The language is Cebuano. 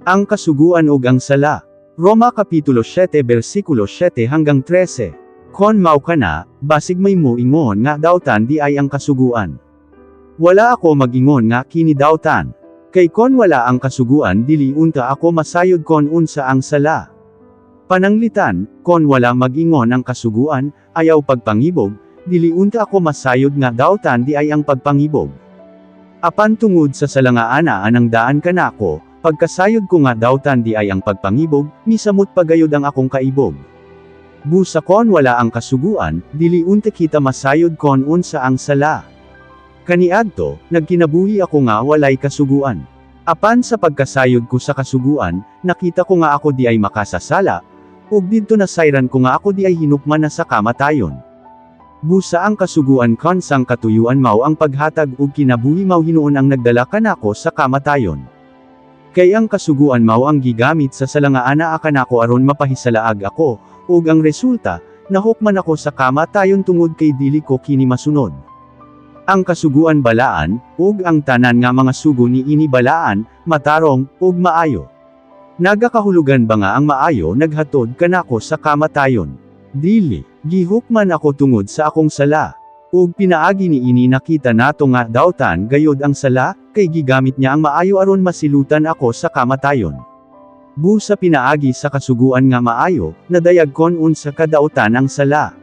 Ang kasuguan ug ang sala. Roma Kapitulo 7 versikulo 7 hanggang 13. Kon mao kana, basig may moingon nga dautan diay ang kasuguan. Wala ako mag-ingon nga kini dautan. Kay kon wala ang kasuguan, dili unta ako masayod kon unsa ang sala. Pananglitan, kon wala mag-ingon ang kasuguan, "Ayaw pagpangibog," dili unta ako masayod nga dautan diay ang pagpangibog. Apan tungod sa sala nga anaa nang daan kanako, pagkasayod ko nga dautan diay ang pagpangibog, misamot pa gayod ang akong kaibog. Busa kon wala ang kasuguan, dili unta kita masayod kon unsa ang sala. Kaniadto, nagkinabuhi ako nga walay kasuguan. Apan sa pagkasayod ko sa kasuguan, nakita ko nga ako diay makasasala, ug didto nasayran ko nga ako diay hinukman na sa kamatayon. Busa ang kasuguan, kon sang katuyuan mao ang paghatag og kinabuhi, mao hinuon ang nagdala kanako sa kamatayon. Kay ang kasuguan mao ang gigamit sa sala nga anaa kanako aron mapahisalaag ako, ug ang resulta, nahukman ako sa kamatayon tungod kay dili ko kini masunod. Ang kasuguan balaan, ug ang tanan nga mga sugo niini balaan, matarong, ug maayo. Nagakahulugan ba nga ang maayo naghatod kanako sa kamatayon? Dili. Gihukman ako tungod sa akong sala. Ug pinaagi niini nakita nato nga dautan gayod ang sala, kay gigamit niya ang maayo aron masilutan ako sa kamatayon. Busa pinaagi sa kasuguan nga maayo, nadayag kon unsa kadautan ang sala.